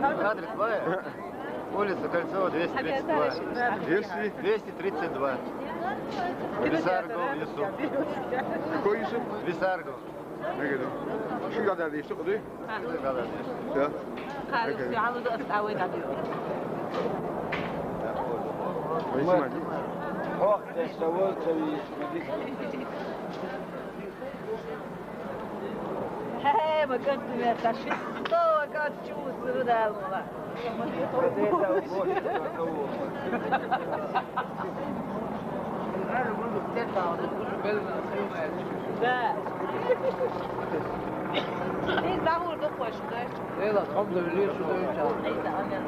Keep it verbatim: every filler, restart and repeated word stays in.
Адрес твоя? Улица Кольцова, двести тридцать два. Если? Двести тридцать два. Висаргов Юсуп. Какой Юсуп? Висаргов. Şu kadar değişti, o değil. Şu kadar değişti. Ya. Kalesi alıdı, ıstawı da diyor. Ох, да что вот, что есть. Хе-хе, ма къантӀ ме таши. Сто къантӀ чу сыру дал мола. Да. Biz daha orada koştuk. Leyla, tam da ölüyor, şu da ölüyor. Neyse, anladım.